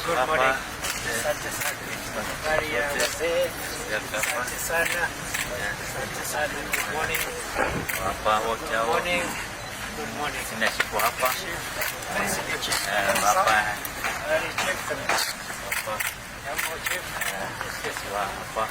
Good Hapa. Morning. Asante sana. Habari ya wazee? Hapa. Asante sana. Asante sana. Good morning. Hapa wote Good hao. Morning. Good morning. Sina chifu hapa. Nice to meet you. Eh, hapa. Habari, Chief. Hapa. Jambo, Chief. Sisi wa hapa.